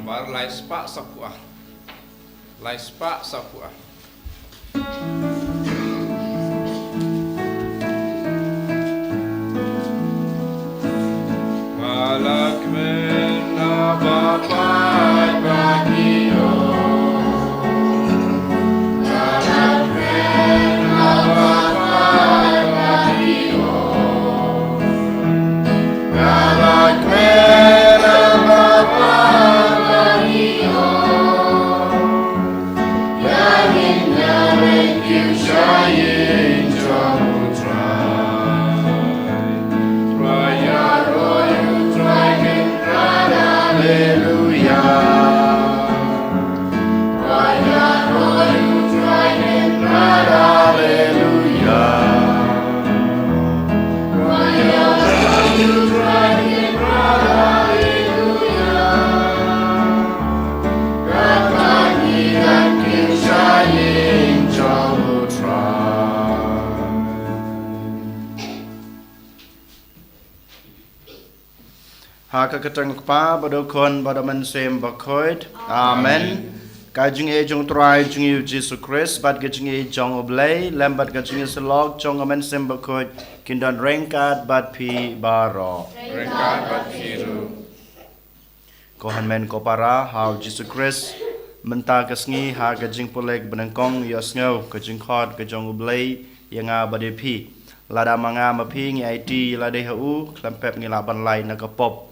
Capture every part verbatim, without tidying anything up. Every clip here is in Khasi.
Bar lai spah saphew ar. Lai spah saphew ar. Ha ka kyrteng u Kpa, bad u Khun, bad u Mynsiem Bakhuid. Amen. Ka jingïeit jong u Trai jong ngi u Jisu Khrist, bad ka jingïeit jong u Blei, lem bad ka jingïasyllok jong u Mynsiem Bakhuid, kin don ryngkat bad phi baroh. Ryngkat bad phi ruh. Ko hynmen ko para ha u Jisu Khrist, mynta ka sngi ha ka jingpule banyngkong ïohsngew ka jingkhot ka jong u Blei ïa nga bad ïa phi. Lada ma nga ma phi ngi aiti ïa lade ha u, khlem pep ngi lah ban lait na ka pop.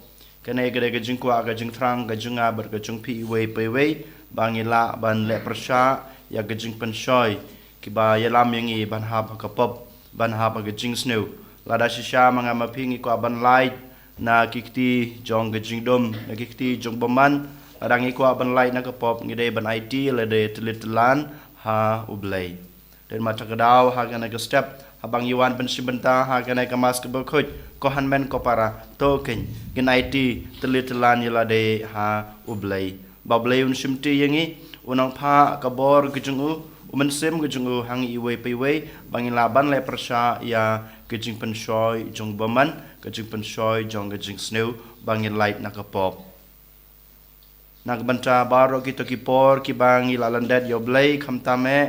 Kane ka dei ka jingkwah ka jingthrang ka jong nga bad ka jong phi iwei pa iwei, ba ngi lah ban leh pyrshah ïa ka jingpynshoi, kiba ïalam ïa ngi ban hap ha ka pop, ban hap ha ka jingsniew. Lada shisha ma nga ma phi ngi kwah ban lait na ki kti jong ka jingdum, na ki kti jong u bymman, lada ngi kwah ban lait na ka pop, ngi dei ban aiti ïa lade tylli tyllan ha u Blei. Te mynta ka daw ha kane ka step, haba ngi wan ban shim bynta ha kane ka Mass kaba khuid, ko hynmen ko para, to kein, ngin aiti tylli tyllan ïa lade ha u Blei. Ba u Blei un shimti ïa ngi, un nang phah ka bor ka jong u, u mynsiem ka jong u ha ngi iwei pa iwei, ba ngin lah ban leh pyrshah ïa ka jingpynshoi jong u bymman, ka jingpynshoi jong ka jingsniew, ba ngin lait na ka pop. Na ka bynta baroh kito ki por kiba ngi la lyndet ïa u Blei, khamtam eh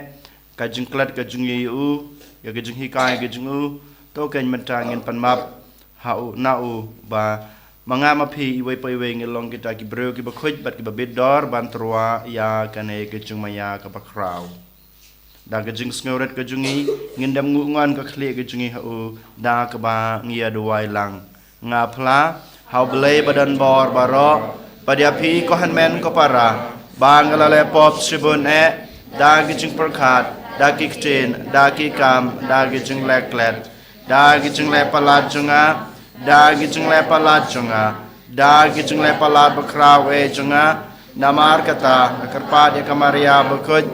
ka jingklet ka jong ngi ïa u, ïa ka jinghikai ka jong u, to kein mynta ngin pan map ha u, na u, ba ma nga ma phi iwei pa iwei ngi long kita ki briew kiba khuid bad kiba bit dor ban tyrwa ïa kane ka jingmaïa kaba khraw. Da ka jingsngewrit ka jong ngi, ngin dem nguh ngon ka khlieh ka jong ngi ha u, da kaba ngi ïa duwai lang. Nga phla ha u Blei ba don bor baroh, bad ïa phi ko hynmen ko para, ba nga la leh pop shibun eh, da ki jingpyrkhat, da ki ktien, da ki kam, da ki jingleh klet, da ki jingleh palat jong nga, da ki jingleh palat jong nga, da ki jingleh palat bakhraw eh jong nga, namar kata, nga kyrpad ïa ka Maria bakhuid,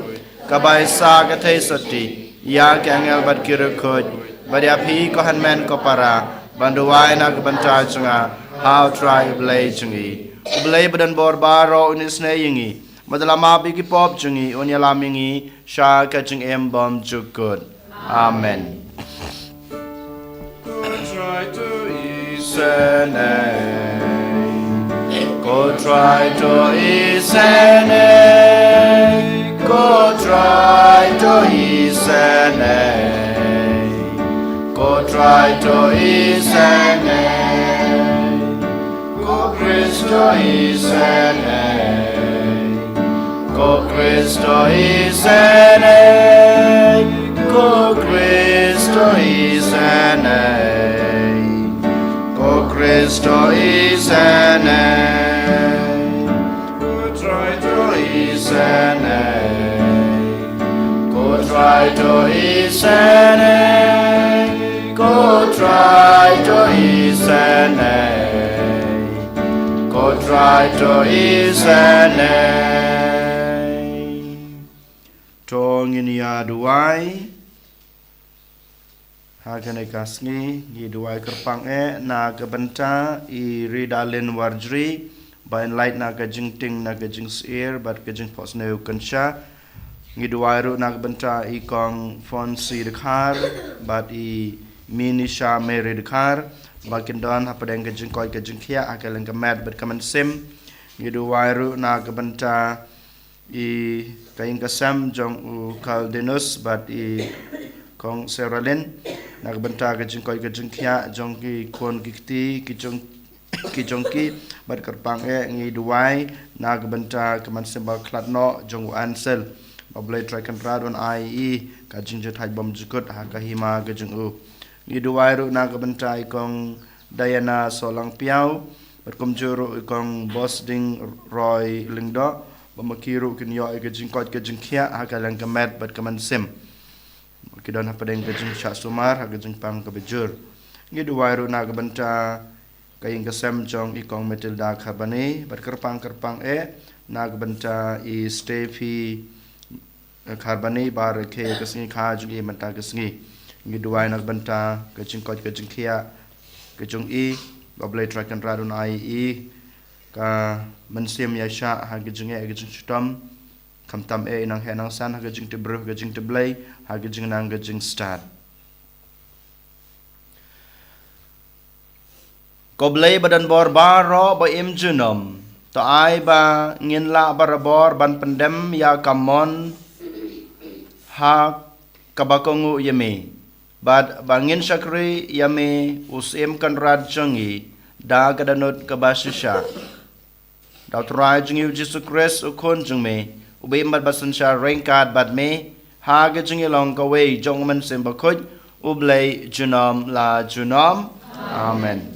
kaba i sah ka thei sotti, ïa ki angel bad ki riewkhuid, bad ïa phi ko hynmen ko para, ban duwai na ka bynta jong nga ha u Trai u Blei jong ngi. U Blei ba don bor baroh un isynei ïa ngi, bad la map ïa ki pop jong ngi, un ïalam ïa ngi sha ka jingim bymjukut. Amen. Ko Trai to isynei. Ko Trai to isynei. Ko Trai to isynei. Ko Trai to isynei. Ko Khrist to isynei. Ko Khrist to isynei. Ko Khrist to isynei. Ko Khrist to isynei. Ko Trai to isynei. Ko Trai to isynei. Ko Trai to isynei. Ko Trai to isynei. To ngin ïa duwai. Ha kane ka sngi ngi duwai kyrpang eh na ka bynta i Ridalin Warjri, ba in lait na ka jingtieng na ka jingsyier bad ka jingphohsniew kynsha. Ngi duwai ruh na ka bynta i Kong Fonsi Dkhar bad i Minisha Mary Dkhar, ba kin don hapdeng ka jingkoit ka jingkhiah ha ka liang ka met bad ka mynsiem. Ngi duwai ruh na ka bynta i ka ïing ka sem jong u Kaldenus bad i Kong Seralin, na ka bynta ka jingkoit ka jingkhiah jong ki khun ki kti ki jong ki jong ki, bad kyrpang eh ngi duwai na ka bynta ka mynsiem bakhlad noh jong u Ansel. Ba U Blei Trai Kynrad un ai i ka jingjahthait bymjukut ha ka hima ka jong u. Ngi duwai ruh na ka bynta i Kong Diana Solangpiaw, bad kumjuh ruh i Kong Bosding Roy Lyngdoh, ba ma ki ruh kin ïoh ïa ka jingkoit ka jingkhiah ha ka liang ka met bad ka mynsiem. Ki don hapdeng ka jingshah sumar ha ka jingpang kaba jur. Ngi duwai ruh na ka bynta ka ïing ka sem jong i Kong Matilda Kharbani, bad kyrpang kyrpang eh na ka bynta i Steffi Kharbani, ba rakhe ka sngi kha jong i mynta ka sngi. Ngi duwai na ka bynta ka jingkoit ka jingkhiah ka jong i, ba U Blei Trai Kynrad un ai i ka mynsiem ïaishah ha ka jingeh ka jingshitom, khamtam eh i nang heh nang san ha ka jingtip briew ka jingtip Blei, ha ka jingnang ka jingstad. Ko Blei ba don bor baroh ba im junom, to ai ba ngin lah barabor ban pyndem ïa ka mon ha kaba kohnguh ïa me, bad ba ngin shakri ïa me u Syiem Kynrad jong ngi da ka dohnud kaba shisha. Da U Trai jong ngi U Jisu Khrist U Khun jong me, uba im bad ba synshar ryngkat bad me ha ka jingïalong kawei jong U Mynsiem Bakhuid, U Blei junom la junom. Amen.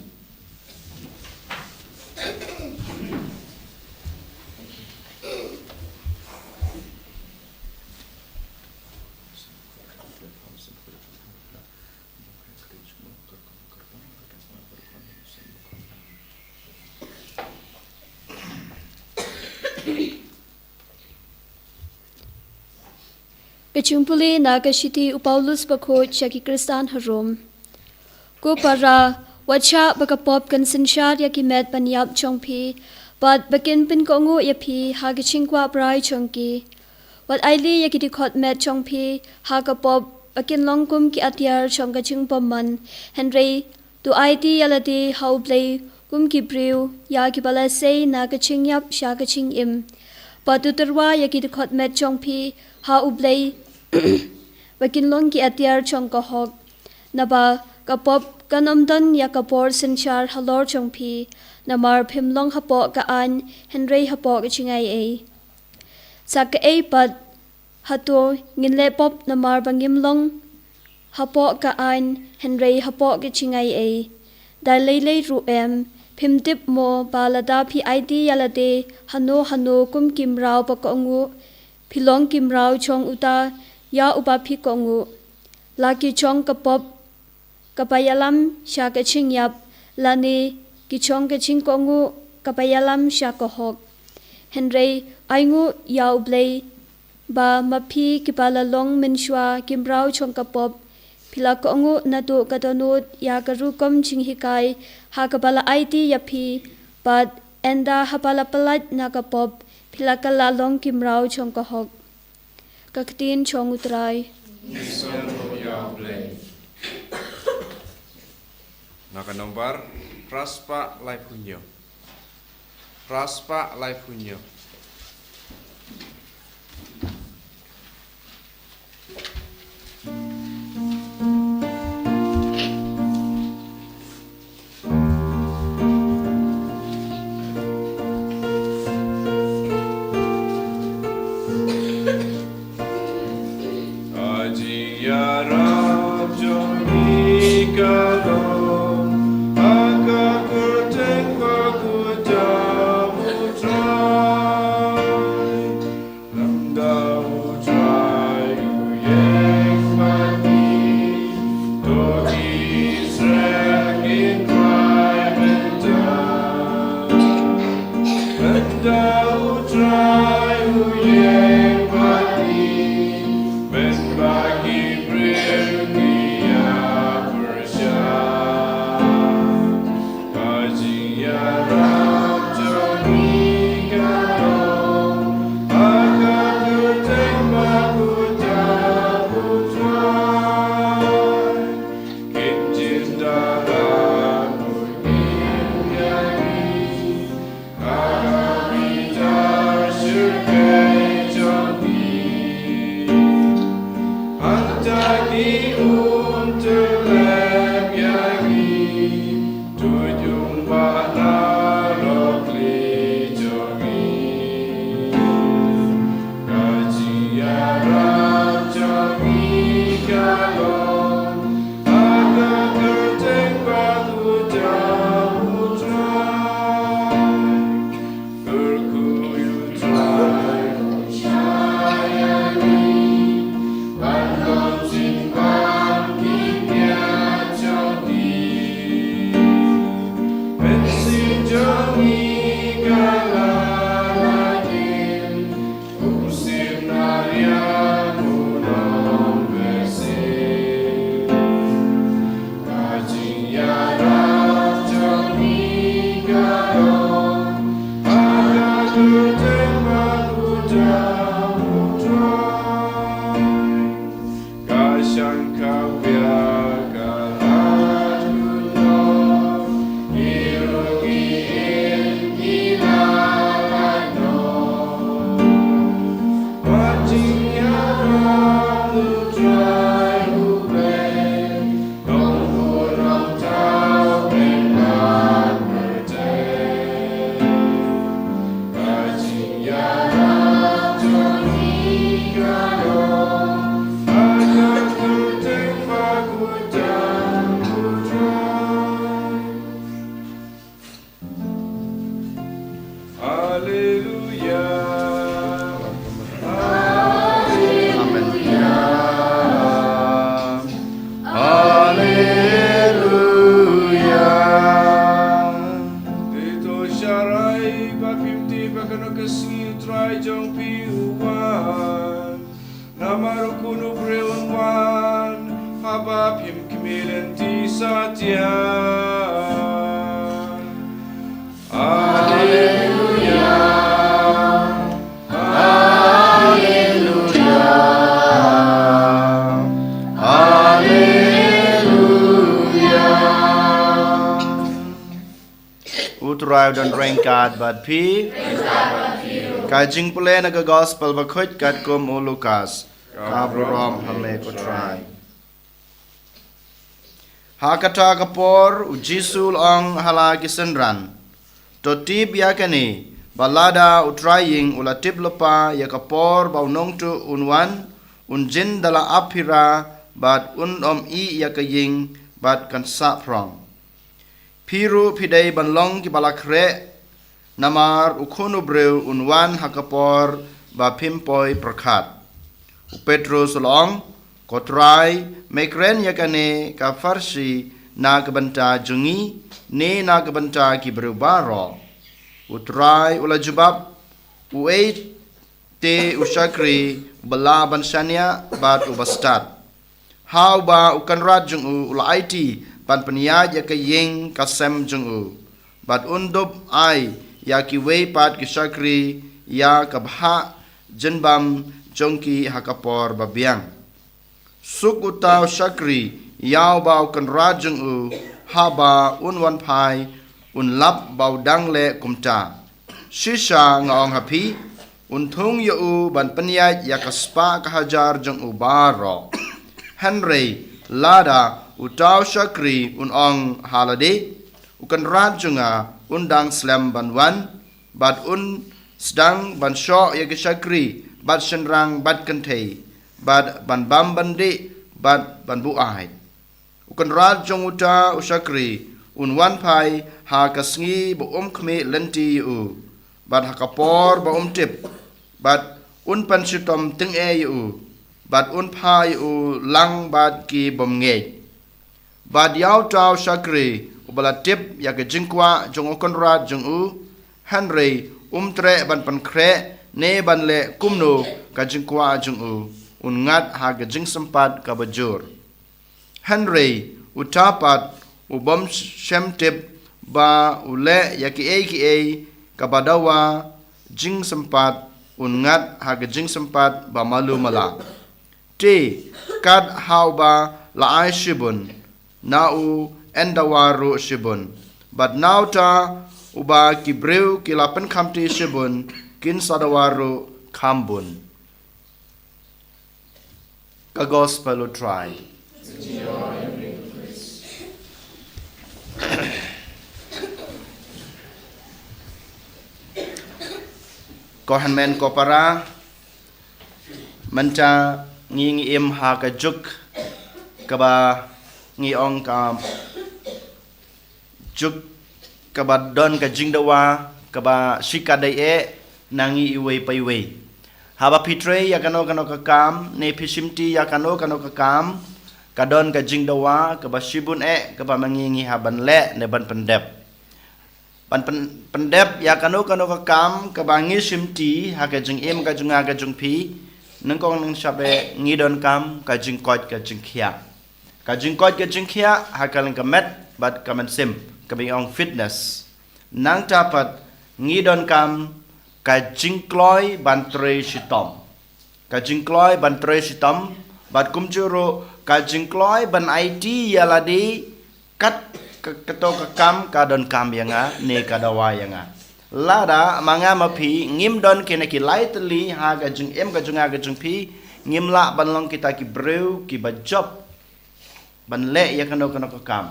Ka jingpule na ka shithi u Paulus Bakhuid sha ki Khristan ha Rom. Ko para, wat shah ba ka pop kan synshar ïa ki met ban ïap jong phi, bad ba kin pynkohnguh ïa phi ha ka jingkwah brai jong ki. Wat ailad ïa ki dkhot met jong phi ha ka pop ba kin long kum ki atiar jong ka jingbymman, hynrei to aiti ïa lade ha U Blei kum ki briew ïa kiba la sei na ka jingïap sha ka jingim. Bad to tyrwa ïa ki dkhot met jong phi ha U Blei ba kin long ki atiar jong ka hok. Naba ka pop kan ym don ïa ka bor synshar halor jong phi, namar phim long hapoh ka aiñ hynrei hapoh ka jingaiei. Sa kaei pat, hato ngin leh pop namar ba ngim long hapoh ka aiñ hynrei hapoh ka jingaiei? Dei lei lei ruh em. Phim tip mo ba lada phi aiti ïa lade hano hano kum ki mraw ba kohnguh, phi long ki mraw jong uta ïa uba phi kohnguh? La ki jong ka pop kaba ïalam sha ka jingïap, lane ki jong ka jingkohnguh kaba ïalam sha ka hok? Hynrei ainguh ïa U Blei ba ma phi kiba la long mynshuwa ki mraw jong ka pop, phi la kohnguh naduh ka dohnud ïa ka rukom jinghikai ha kaba la aiti ïa phi, bad ynda haba la pyllait na ka pop phi la kylla long ki mraw jong ka hok. Ka ktien jong U Trai. Ngi sngewbha ïa U Blei. Na ka nombar phra spah laiphew hynñiew. Phra spah laiphew hynñiew. Lada U Trai u ïeng bad ngi, to ki Israel kin phai bynta. Lada U Trai u ïeng bad ngi, mynba ki briew ki ïa pyrshah. Haleluya. Haleluya. Haleluya. Te to sharai ba phim tip ba kano ka sngi u Trai jong phi u wan. Namar u Khun u briew un wan, haba phim khmih lynti satia. Haleluya. Haleluya. Haleluya. U Trai u don ryngkat bad phi. Ka jingpule na ka gospel bakhuid katkum u Lukas. Ka burom ha me ko Trai. Ha kata ka por u Jisu u la ong ha la ki synran. To tip ïa kane, ba lada u trai ïing u la tip lypa ïa ka por ba u nongtuh un wan, un jin da la ap phira, bad un ym ïeh ïa ka ïing, bad kan sah phrong. Phi ruh phi dei ban long kiba la khreh, namar u Khun u briew un wan ha ka por ba phim poi pyrkhat. U Petrus u la ong, ko Trai, me kren ïa kane ka pharshi na ka bynta jong ngi, ne na ka bynta ki briew baroh? U Trai u la jubab, uei te u shakri uba lah ban shaniah bad uba stad, ha uba u kynrad jong u u la aiti ban pynïaid ïa ka ïing ka sem jong u, bad un dup ai ïa kiwei pat ki shakri ïa ka bhah jingbam jong ki ha ka por ba biang. Suk uta u shakri ïa uba u kynrad jong u, haba un wan phai, un lap ba u dang leh kumta. Shisha nga ong ha phi, un thung ïa u ban pynïaid ïa ka spah ka hajar jong u baroh. Hynrei lada uta u shakri un ong ha lade, u kynrad jong nga un dang slem ban wan, bad un sdang ban shoh ïa ki shakri bad shynrang bad kynthei, bad ban bam ban dih, bad ban buaid. U kynrad jong uta u shakri un wan phai ha ka sngi ba um khmih lynti ïa u, bad ha ka por ba um tip, bad un pynshitom tyngeh ïa u, bad un phah ïa u lang bad ki bym ngeit. Bad ïa uta u shakri uba la tip ïa ka jingkwah jong u kynrad jong u, hynrei um treh ban pynkhreh ne ban leh kumno ka jingkwah jong u, un ngat ha ka jingsympat kaba jur. Hynrei uta pat u bym shym tip ba u leh ïa kiei kiei kaba dawa jingsympat, un ngat ha ka jingsympat ba malu mala. Te kat ha uba la ai shibun, na u yn dawa ruh shibun, bad na uta uba ki briew ki la pynkhamti shibun, kin sa dawa ruh khambun. Ka gospel u Trai. Ko hynmen ko para, mynta ngi ngi im ha ka juk kaba ngi ong ka juk kaba don ka jingdawa kaba shikatdei eh na ngi iwei pa iwei. Haba phi trei ïa kano kano ka kam ne phi shimti ïa kano kano ka kam, ka don ka jingdawa kaba shibun eh kaba ma ngi ngi hap ban leh ne ban pyndep. Ban pyn-, pyndep ïa kano kano ka kam kaba ngi shimti ha ka jingim ka jong nga ka jong phi, nyngkong nyngshap eh ngi donkam ka jingkoit ka jingkhiah. Ka jingkoit ka jingkhiah ha ka lyngkha met bad ka mynsiem, kaba ngi ong fitness. Nangta pat ngi donkam ka jingkloi ban trei shitom. Ka jingkloi ban trei shitom, bad kumjuh ruh ka jingkloi ban aiti ïa lade kat ka, kato ka kam ka donkam ïa nga ne ka dawa ïa nga. Lada ma nga ma phi ngim don kine ki lai tylli ha ka jingim ka jong nga ka jong phi, ngim lah ban long kita ki briew kiba jop ban leh ïa kano kano ka kam.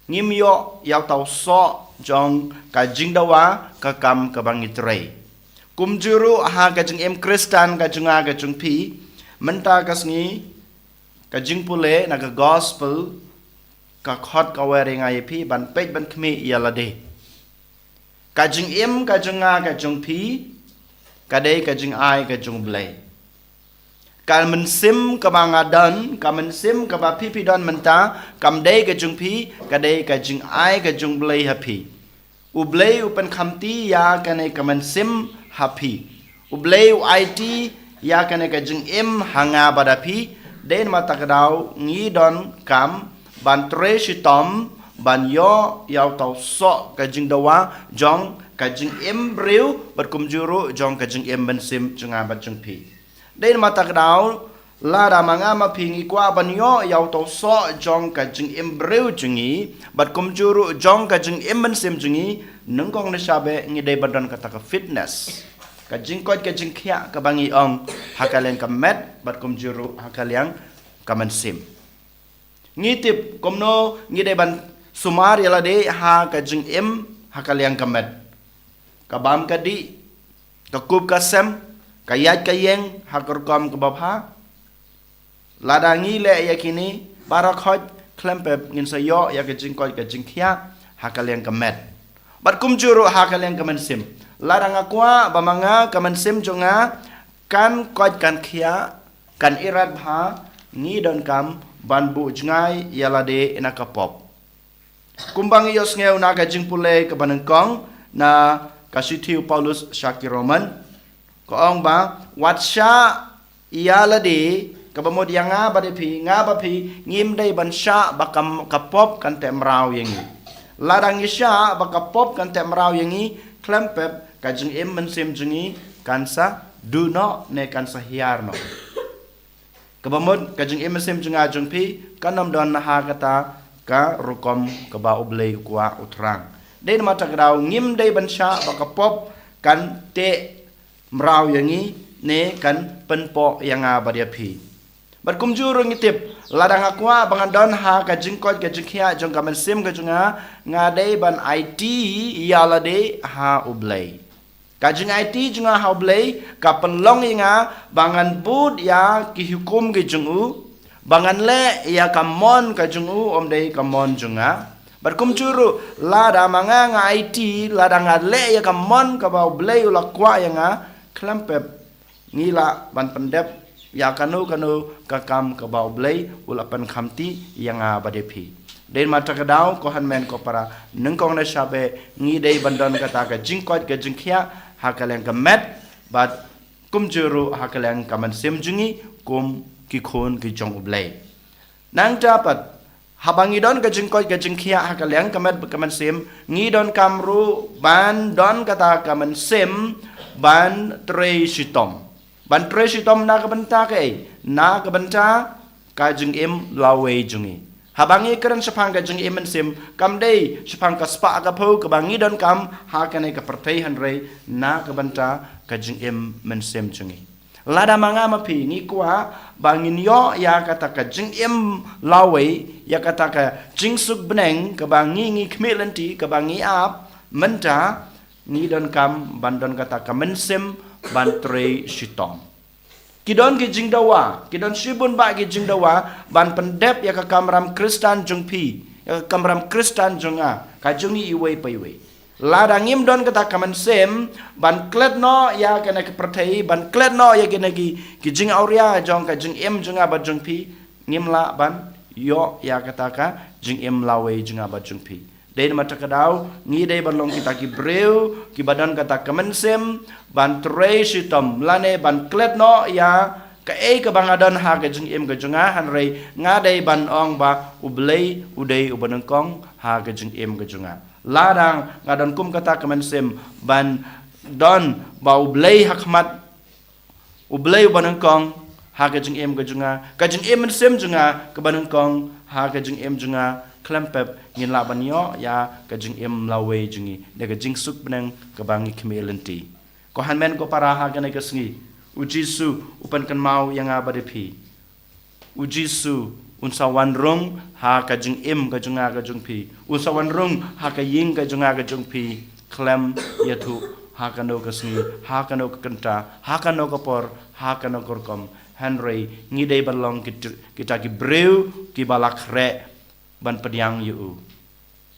Ngim ïoh ïa uta u soh jong ka jingdawa ka kam kaba ngi trei. Kumjuh ruh ha ka jingim Khristan ka jong nga ka jong phi, mynta ka sngi ka jingpule na ka gospel ka khot ka wer ïa nga ïa phi ban peit ban khmih ïa lade. Ka jingim ka jong nga ka jong phi, ka dei ka jingai ka jong U Blei. Ka mynsiem kaba nga don, ka mynsiem kaba phi phi don mynta, kam dei ka jong phi, ka dei ka jingai ka jong U Blei ha phi. U Blei u pynkhamti ïa kane ka mynsiem ha phi. U Blei u aiti ïa kane ka jingim ha nga bad ha phi. Dei namar kata ka daw ngi donkam ban trei shitom ban ïoh ïa uta u soh ka jingdawa jong ka jingim briew bad kumjuh ruh jong ka jingim mynsiem jong nga bad jong phi. Dei namar kata ka daw, lada ma nga ma phi ngi kwah ban ïoh ïa uta u soh jong ka jingim briew jong ngi bad kumjuh ruh jong ka jingim mynsiem jong ngi, nyngkong nyngkong ngi dei ban don kata ka fitness, ka jingkoit ka jingkhiah kaba ngi ong ha ka liang ka met bad kumjuh ruh ha ka liang ka mynsiem. Ngi tip kumno ngi dei ban sumar ïa lade ha ka jingim ha ka liang ka met. Ka bam ka dih, ka kup ka sem, ka ïaid ka ïeng ha ka rukom kaba bha. Lada ngi leh ïa kine baroh khoit, khlem pep ngin sa ïoh ïa ka jingkoit ka jingkhiah ha ka liang ka met bad kumjuh ruh ha ka liang ka mynsiem. Lada nga kwah ba ma nga ka mynsiem jong nga kan koit kan khiah, kan irat bha, ngi donkam ban buh jngai ïa lade na ka pop. Kumba ngi ïohsngew na ka jingpule kaba nyngkong na ka shithi u Paulus sha ki Roman, ka ong ba wat shah ïa lade, kaba mut ïa nga bad ïa phi, nga bad phi ngim dei ban shah ba ka, ka pop kan teh mraw ïa ngi. Lada ngi shah ba ka pop kan teh mraw ïa ngi, khlem pep ka jingim mynsiem jong ngi kan sa duh noh ne kan sa hiar noh. Kaba mut ka jingim mynsiem jong nga jong phi kan ym don ha kata ka rukom kaba U Blei u kwah u thrang. Dei namar kata ka daw ngim dei ban shah ba ka pop kan teh mraw ïa ngi ne kan pynpoh ïa nga bad ïa phi. Bad kumjuh ruh ngi tip, lada nga kwah ba ngan don ha ka jingkoit ka jingkhiah jong ka mynsiem ka jong nga, nga dei ban aiti ïa lade ha U Blei. Ka jingaiti jong nga ha U Blei ka pynlong ïa nga ba ngan bud ïa ki hukum ki jong u, ba ngan leh ïa ka mon ka jong u, ym dei ka mon jong nga. Bad kumjuh ruh, lada ma nga nga aiti, lada nga leh ïa ka mon kaba U Blei u la kwah ïa nga, khlem pep ngi lah ban pyndep ïa kano kano ka kam kaba U Blei u la pynkhamti ïa nga bad ïa phi. Dei namar kata ka daw, ko hynmen ko para, nyngkong na shabe ngi dei ban don kata ka jingkoit ka jingkhiah ha ka liang ka met bad kumjuh ruh ha ka liang ka mynsiem jong ngi kum ki khun ki jong U Blei. Nangta pat, haba ngi don ka jingkoit ka jingkhiah ha ka liang ka met bad ka mynsiem, ngi donkam ruh ban don kata ka mynsiem ban trei shitom. Ban trei shitom na ka bynta kaei? Na ka bynta ka jingim lawei jong ngi. Haba ngi kren shaphang ka jingim mynsiem, kam dei shaphang ka spah ka phew kaba ngi donkam ha kane ka pyrthei, hynrei na ka bynta ka jingim mynsiem jong ngi. Lada ma nga ma phi ngi kwah ba ngin ïoh ïa kata ka jingim lawei, ïa kata ka jingsuk bneng kaba ngi, ngi khmih lynti, kaba ngi ap mynta, ngi donkam ban don kata ka mynsiem ban trei shitom. Ki don ki jingdawa, ki don shibun bah ki jingdawa ban pyndep ïa ka kamram Khristan jong phi, ïa ka kamram Khristan jong nga, ka jong ngi iwei pa iwei. Lada ngim don kata ka mynsiem ban klet noh ïa kane ka pyrthei, ban klet noh ïa kine ki, ki jingawria jong ka jingim jong nga bad jong phi, ngim lah ban ïoh ïa kata ka jingim lawei jong nga bad jong phi. Dei namar kata ka daw ngi dei ban long kita ki briew kiba don kata ka mynsiem ban trei shitom lane ban klet noh ïa kaei kaba nga don ha ka jingim ka jong nga, hynrei nga dei ban ong ba U Blei u dei uba nyngkong ha ka jingim ka jong nga. Lada nga don kum kata ka mynsiem ban don ba U Blei ha khmat, U Blei uba nyngkong ha ka jingim ka jong nga, ka jingim mynsiem jong nga kaba nyngkong ha ka jingim jong nga, khlem pep ngin lah ban ïoh ïa ka jingim lawei jong ngi, da ka jingsuk bneng kaba ngi khmih lynti. Ko hynmen ko para, ha kane ka sngi U Jisu u pynkynmaw ïa nga bad ïa phi. U Jisu un sa wan rung ha ka jingim ka jong nga ka jong phi. Un sa wan rung ha ka ïing ka jong nga ka jong phi. Khlem ïathuh ha kano ka sngi, ha kano ka kynta, ha kano ka por, ha kano ka rukom. Hynrei ngi dei ban long kit-, kita ki briew kiba la khreh ban pdiang ïa u.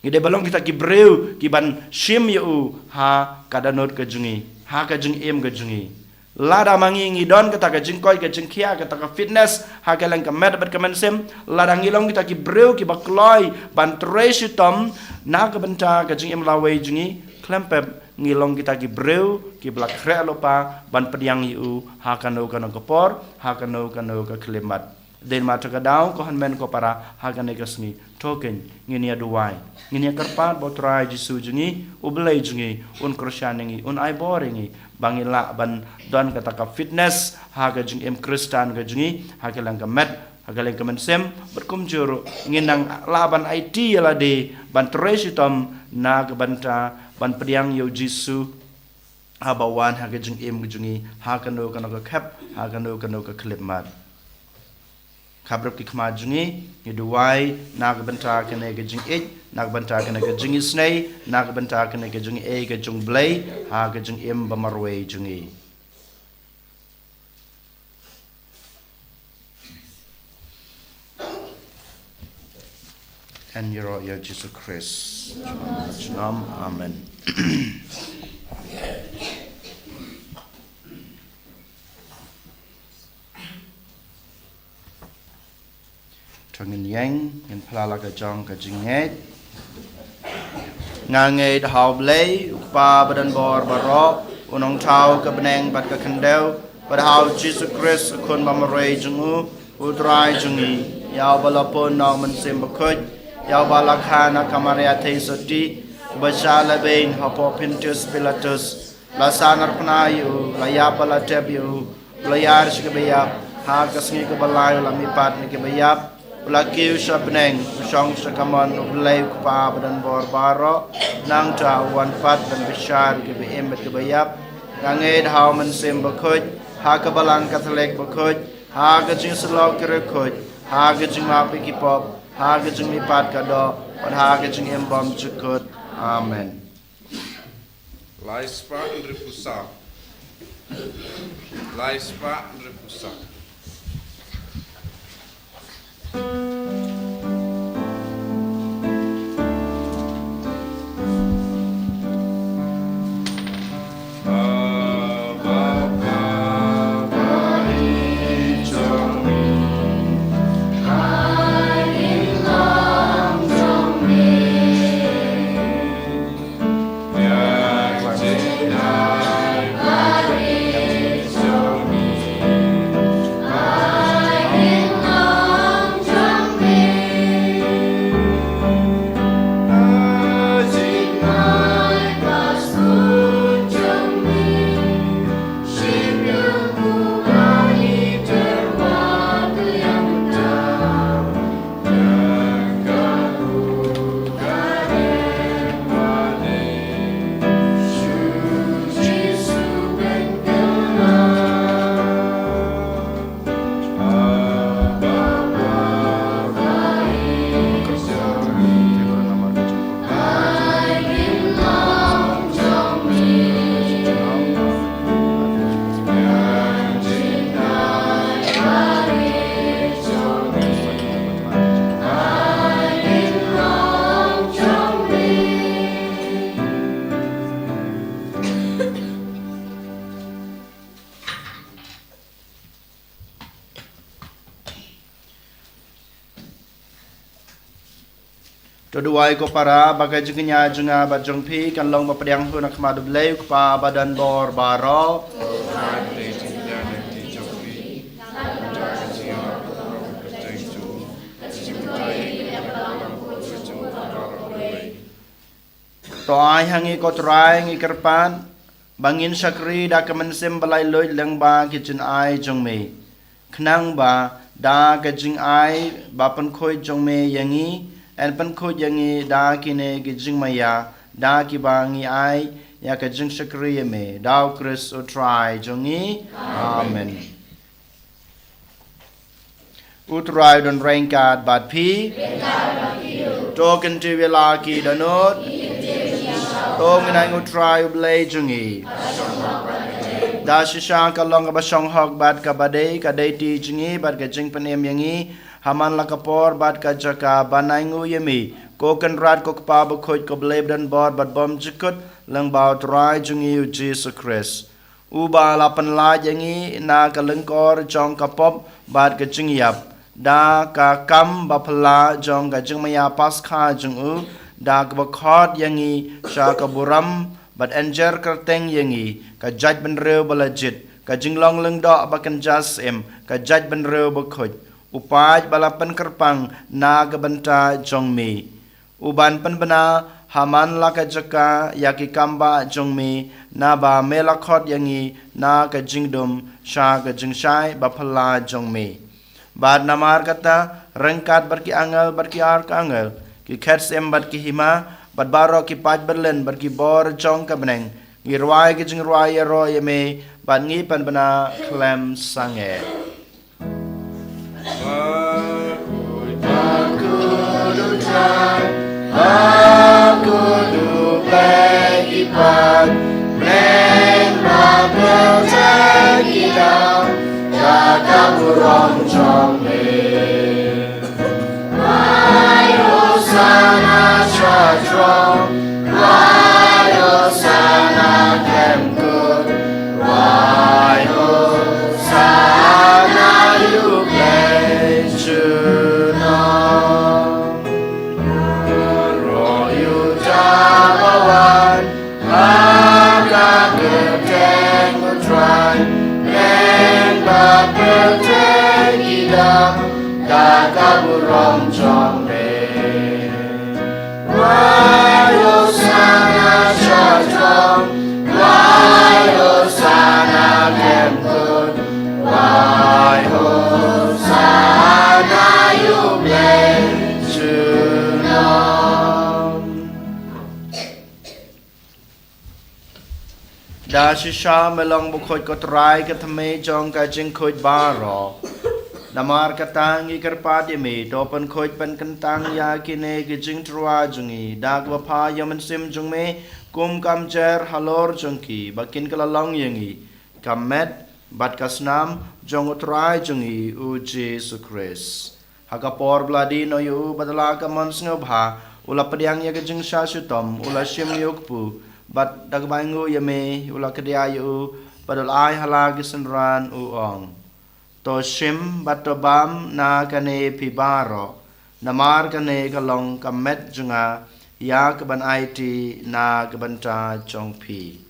Ngi dei ban long kita ki briew ki ban shim ïa u ha ka dohnud ka jong ngi, ha ka jingim ka jong ngi. Lada ma ngi ngi don kata ka jingkoit ka jingkhiah, kata ka fitness ha ka liang ka met bad ka mynsiem, lada ngi long kita ki briew ki ba kloi ban trei shitom na ka bynta ka jingim lawei jong ngi, khlem pep ngi long kita ki briew ki ba la khreh lypa ban pdiang ïa u ha kano kano ka por, ha kano kano ka khyllipmat. Dei ma ta ka daw, ko hynmen ko para, ha kane ka sngi, to keiñ ngin ïa duwai, ngin ïa kyrpad ba u Trai Jisu jong ngi, u Blei jong ngi, un kyrshan ïa ngi, un ai bor ïa ngi ba ngin lah ban don kata ka fitness ha ka jingim Khristan ka jong ngi, ha ka liang ka met, ha ka liang ka mynsiem, bad kumjuh ruh ngin nang lah ban aiti ïa lade ban trei shitom na ka bynta ban pdiang ïa u Jisu haba wan ha ka jingim ka jong ngi, ha kano kano ka khep, ha kano kano ka khyllipmat. Khapbrip ki khmat jong ngi, ngi duwai na ka bynta kane ka jingïeit, na ka bynta kane ka jingisynei, na ka bynta kane ka jingïeit ka jong u Blei ha ka jingim ba marwei jong ngi. Yn ïaroh ïa u Jisu Khrist. Junom. Amen. To ngin ïeng, ngin phla la ka jong ka jingngeit. Nga ngeit ha u Blei, u Kpa ba don bor baroh, u nongthaw ka bneng bad ka khyndew, bad ha u Jisu Khrist, u Khun ba marwei jong u, u Trai jong ngi, ïa uba la pun na u Mynsiem Bakhuid, ïa uba la kha na ka Maria Theisotti, uba shah lehbeiñ hapoh Pontius Pilatus, la sah narphna ïa u, la ïap bad la tep ïa u, u la ïar sha ki baïap, ha ka sngi kaba lai u la mihpat na ki baïap, u la kiew sha bneng, u shong sha kamon u Blei u Kpa ba don bor baroh, nangta u wan pat ban bishar ïa kiba im bad kiba ïap. Nga ngeit ha u Mynsiem Bakhuid, ha ka Balang Katholik bakhuid, ha ka jingsyllok ki riewkhuid, ha ka jingmap ïa ki pop, ha ka jingmihpat ka doh, bad ha ka jingim bymjukut. Amen. Lai spah hynriew phew saw. Lai spah hynriew phew saw. To duwai ko para, ba ka jingkñia jong nga bad jong phi kan long ba pdiang hun ha khmat u Blei u Kpa ba don bor baroh. To ai ha ngi ko Trai, ngi kyrpad ba ngin shakri da ka mynsiem ba laitluid lyngba ki jingai jong me. Khnang ba da ka jingai ba pynkhuid jong me ïa ngi, yn pynkhuid ïa ngi da kine ki jingmaïa, da kiba ngi ai ïa ka jingshakri ïa me. Da u Khrist u Trai jong ngi. Amen. U Trai u don ryngkat bad phi. To kyntiew ïa la ki dohnud. To ngin ai ha u Trai u Blei jong ngi. Da shisha ka long kaba shong hok bad kaba dei, ka dei ti jong ngi bad ka jingpynim ïa ngi ha man la ka por bad ka jaka ban ai nguh ïa me. Ko Kynrad, ko Kpa Bakhuid, ko Blei badonbor bad bymjukut, lyngba U Trai jong ngi U Jisu Khrist. Uba la pynlait ïa ngi na ka lyngkor jong ka pop bad ka jingïap, da ka kam baphylla jong ka jingmaïa Paskha jong U, da kaba khot ïa ngi sha ka burom bad ynjer kyrteng ïa ngi, ka jaitbynriew ba la jied, ka jinglong lyngdoh ba kynja syiem, ka jaitbynriew bakhuid, u paid ba la pynkyrpang na ka bynta jong Me. Uban pynbna ha man la ka jaka ïa ki kam bah jong Me, naba Me la khot ïa ngi na ka jingdum sha ka jingshai baphylla jong Me. Bad namar kata, ryngkat bad ki angel bad ki arkangel, ki khet syiem bad ki hima, bad baroh ki paid bymman bad ki bor jong ka bneng, ngi rwai ki jingrwai ïaroh ïa Me, bad ngi pynbna khlem sangeh. Da shisha Me long bakhuid, ko Trai, ka thymmei jong ka jingkhuid baroh. Namar kata ngi kyrpad ïa Me, to pynkhuid pynkyntang ïa kine ki jingtyrwa jong ngi da kaba pha ïa u Mynsiem jong Me, kum ka mjer halor jong ki, ba kin kylla long ïa ngi ka met bad ka snam jong U Trai jong ngi U Jisu Khrist. Ha ka por ba la die noh ïa U, bad da la ka mon sngewbha U la pdiang ïa ka jingshah shitom, U la shim ïa u kpu, bad da kaba ainguh ïa Me U la kdiah ïa u, bad U la ai ha la ki synran, U ong: To shim bad to bam na kane phi baroh, namar kane ka long ka met jong Nga, ïa kaban aiti na ka bynta jong phi.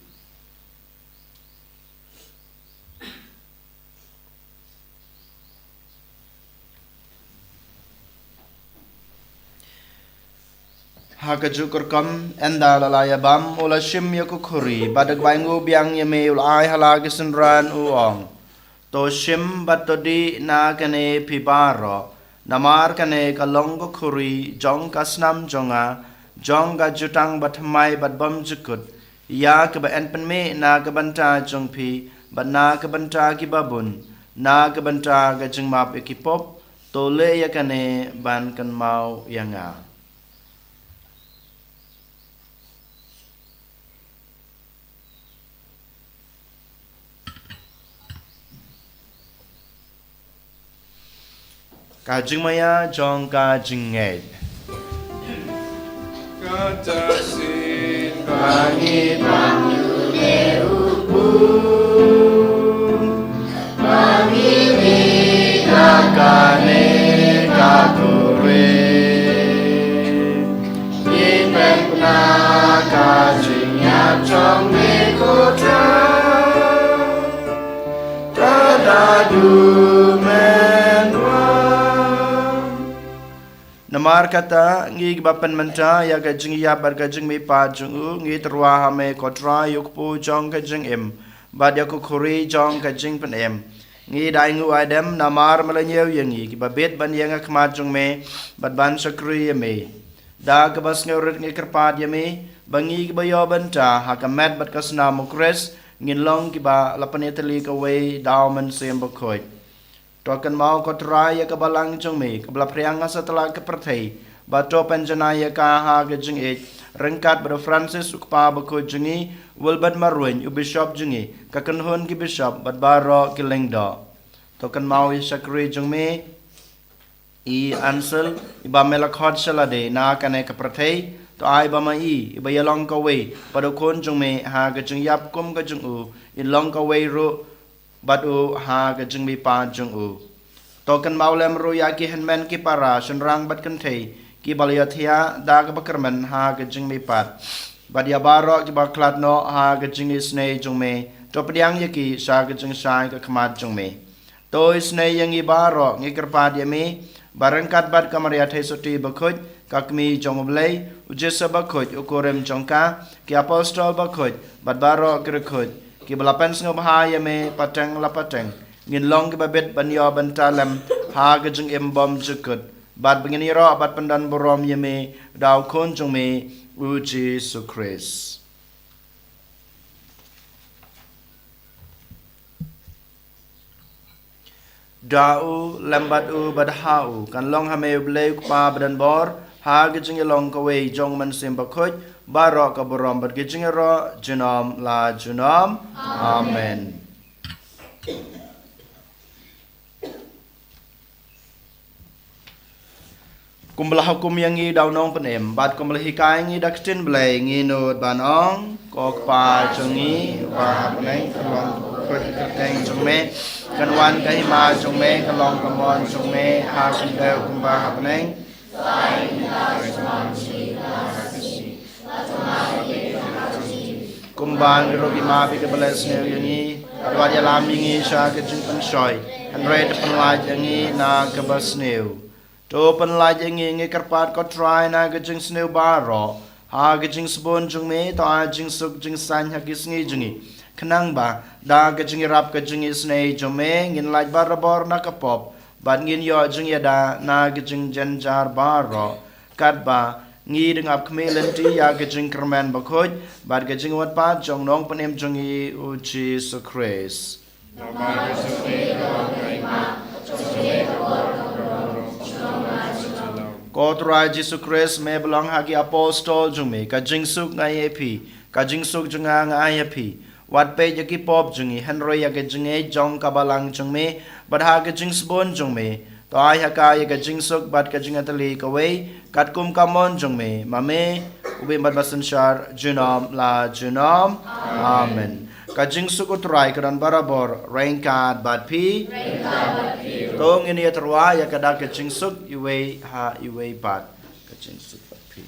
Ha kajuh ka rukom, ynda la la ïabam, U la shim ïa ka khuri, bad da kaba ainguh biang ïa Me U la ai ha la ki synran, U ong: To shim bad to dih na kane phi baroh, namar kane ka long ka khuri jong ka snam jong Nga, jong ka jutang bathymmai bad bymjukut, ïa kaba yn pynmih na ka bynta jong phi bad na ka bynta ki babun, na ka bynta ka jingmap ïa ki pop. To leh ïa kane ban kynmaw ïa Nga. Ka jingmaïa jong ka jingngeit. Kata shisien ba ngi bam ïa u Blei u Kpu, ba ngi mih na kane ka khuri, ngi pynbna ka jingïap jong Me, ko Trai. Namar kata, ngi kiba pynmynta ïa ka jingïap bad ka jingmihpat jong U, ngi tyrwa ha Me, ko Trai, U Kpu jong ka jingim, bad ïa ka khuri jong ka jingpynim. Ngi da ainguh aidem namar Me la ñiew ïa ngi kiba bit ban ïeng ha khmat jong Me bad ban shakri ïa Me. Da kaba sngewrit ngi kyrpad ïa Me, ba ngi kiba ïoh bynta ha ka met bad ka snam U Khrist, ngin long kiba la pynïatylli kawei da U Mynsiem Bakhuid. To kynmaw, ko Trai, ïa ka balang jong Me kaba la phriang ha satlak ka pyrthei, bad to pynjanai ïa ka ha ka jingïeit, ryngkat bad u Francis u Kpa Bakhuid jong ngi, u Wilbert Marwein u Bishop jong ngi, ka kynhun ki bishop bad baroh ki lyngdoh. To kynmaw ïa shakri jong Me. I Ansel, iba me la khot sha lade na kane ka pyrthei, to ai ba ma i, iba ïalong kawei bad u khun jong me ha ka jingïap kum ka jong u, in long kawei ruh bad u ha ka jingmihpat jong u. To kynmaw lem ruh ïa ki hynmen ki para, shynrang bad kynthei, kiba la ïathiah da kaba kyrmen ha ka jingmihpat, bad ïa baroh kiba khlad noh ha ka jingisynei jong me, to pdiang ïa ki sha ka jingshai ka khmat jong me. To isynei ïa ngi baroh, ngi kyrpad ïa me, ba ryngkat bad ka Maria Theisotti bakhuid, ka Kmie jong U Blei, u Joseph bakhuid, u kurim jong ka, ki apostol bakhuid, bad baroh ki riewkhuid, kiba la pynsngewbha ïa me pateng la pateng, ngin long kiba bit ban ïoh bynta lem ha ka jingim bymjukut, bad ba ngin ïaroh bad pyndonburom ïa me da u Khun jong me, u Jisu Khrist. Da u, lem bad u, bad ha u, kan long ha me U Blei U Kpa badonbor, ha ka jingïalong kawei jong u Mynsiem Bakhuid, baroh ka burom bad ka jingïaroh, junom la junom. Amen. Kumba la hukum ïa ngi da u Nongpynim, bad kumba la hikai ïa ngi da ka ktien Blei, ngin nud ban ong: Ko Kpa jong ngi, uba ha bneng, kan long bakhuid ka kyrteng jong me, kan wan ka hima jong me, kan long ka mon jong me, ha ka khyndew kumba ha bneng. Kumba ngi ruh ngi map ïa kiba leh sniew ïa ngi, bad wat ïalam ïa ngi sha ka jingpynshoi, hynrei to pynlait ïa ngi na kaba sniew. To pynlait ïa ngi, ngi kyrpad ko Trai, na ka jingsniew baroh, ha ka jingsbun jong me, to ai jingsuk jingsaiñ ha ki sngi jong ngi, khnang ba da ka jingïarap ka jingisynei jong me, ngin lait barabor na ka pop, bad ngin ïoh jingïada na ka jingjynjar baroh, katba ngi dang ap khmih lynti ïa ka jingkyrmen bakhuid bad ka jingwad pat jong u Nongpynim jong ngi, u Jisu Khrist. Namar ka jong me ka long ka hima, ka jong me ka bor, ka burom, junom la junom. Ko Trai Jisu Khrist, me ba la ong ha ki apostol jong me, ka jingsuk nga ai ïa phi, ka jingsuk jong nga nga ai ïa phi. Wat peit ïa ki pop jong ngi, hynrei ïa ka jingngeit jong ka balang jong me, bad ha ka jingsbun jong me, to ai ha ka ïa ka jingsuk bad ka jingïatylli kawei, katkum ka mon jong me, ma me, u bym bad ba synshar, junom la junom. Amen. Ka jingsuk u Trai ka don barabor ryngkat bad phi. To ngin ïa tyrwa ïa ka dak ka jingsuk iwei ha iwei pat. Ka jingsuk bad phi.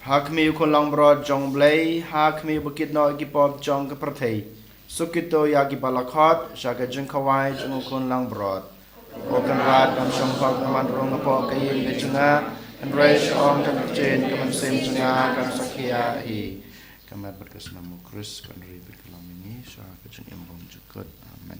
Ha khmih u Khun Langbrot jong U Blei, ha khmih uba kit noh ïa ki pop jong ka pyrthei, suk kito ïa kiba la khot sha ka jingkhawai jong u Khun Langbrot. Ko Kynrad, kam shong pop, nga man rung hapoh ka ïing ka jong nga, hynrei shu ong katto katne ka mynsiem jong nga kan sa khia hi. Ka met bad ka snam u Khrist kan ri bad kylla ïa ngi sha ka jingim bymjukut. Amen.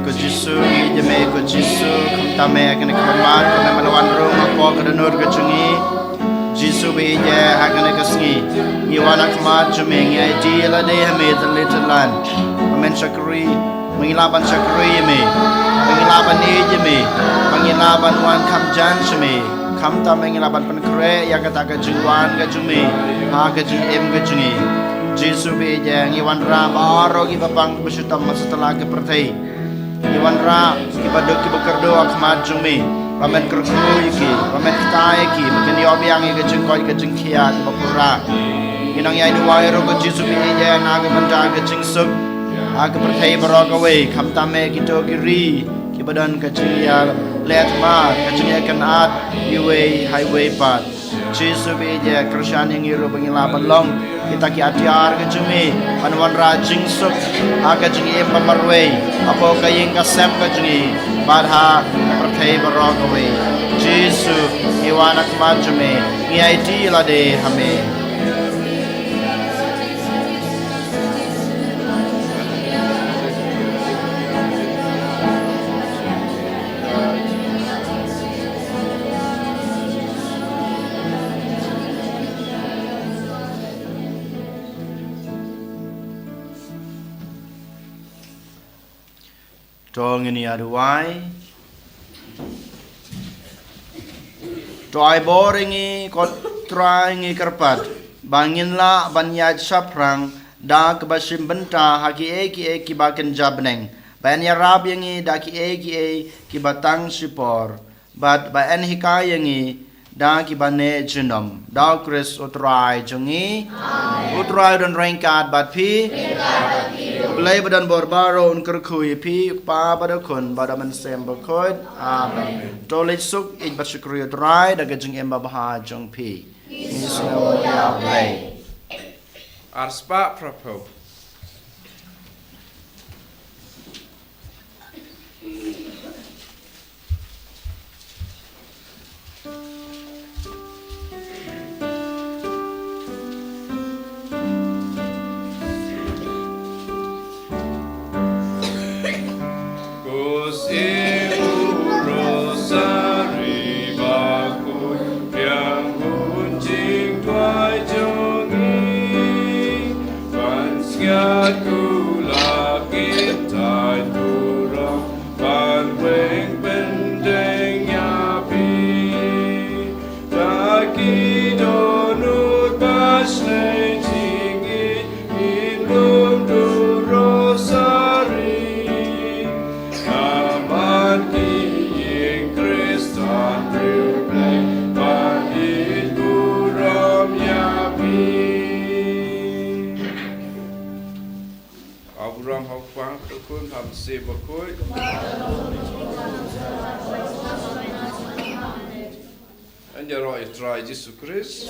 Ko Jisu, ngi ïeit ïa me, ko Jisu, khamtam me ha kane ka khmat, khamtam me la wan rung hapoh ka dohnud ka jong ngi. Jisu, ba ïeit ha kane ka sngi, ngi wan ha khmat jong me, ngi aiti ïa lade ha me, tylli tyllan. Ba men shakri, ba ngi lah ban shakri ïa me, ba ngi lah ban ïeit ïa me, ba ngi lah ban wan kham jan sha me. Khamtam me ngi lah ban pynkhreh ïa kata ka jingwan ka jong me ha ka jingim ka jong ngi. Jisu, ba ïeit, ngi wanrah baroh kiba pang ba shitom ha satlak ka pyrthei. Ngi wanrah kiba duk kiba kyrduh ha khmat jong me, ba men kyrkhu ïa ki, ba men kta ïa ki, ba kin ïoh biang ïa ka jingkoit ka jingkhiah kaba pura. Ngi nang ïai duwai ruh ko Jisu, ba ïeit, na ka bynta ka jingsuk ha ka pyrthei baroh kawei, khamtam me kito ki ri kiba don ka jingïaleh thma, ka jingïakynad iwei ha iwei pat. Jisu, ba ïeit, kyrshan ïa ngi ruh ba ngin lah ban long kita ki atiar ka jong me ban wanrah jingsuk ha ka jingim ba marwei hapoh ka ïing ka sem ka jong ngi bad ha ka pyrthei baroh kawei. Jisu, ngi wan ha khmat jong me, ngi aiti ïa lade ha me. To ngin ïa duwai. To ai bor ïa ngi ko Trai, ngi kyrpad ba ngin lah ban ïaid shaphrang da kaba shim bynta ha kiei kiei kiba kynja bneng, ba yn ïarap ïa ngi da kiei kiei kiba tang shipor, bad ba yn hikai ïa ngi da kiba neh junom. Da U Khrist U Trai jong ngi. Amen. U Trai un don ryngkat bad phi. Ryngkat bad phi ruh. U Blei ba don bor baroh un kyrkhu ïa phi, U Kpa bad U Khun bad U Mynsiem Bakhuid. Amen. Amen. To leit suk, ïeit bad shukri U Trai da ka jingim babha jong phi. Ngi sngew ïa U Blei. Arspah phraphew. Ko sing u rosari bakhuid biang, u jingduwai jong ngi. Ban sngap ku la kyntait burom, ban weng pynthei ïa phi. Da ki dohnud ba shlei jingïeit, ngin lum da u rosari. Namar ki ïing Khristan briew Blei, ban ïeit burom ïa phi. Abraham ha U Kpa, ha U Khun, ha U Mynsiem Bakhuid. Yn ïaroh ïa U Trai Jisu Khrist.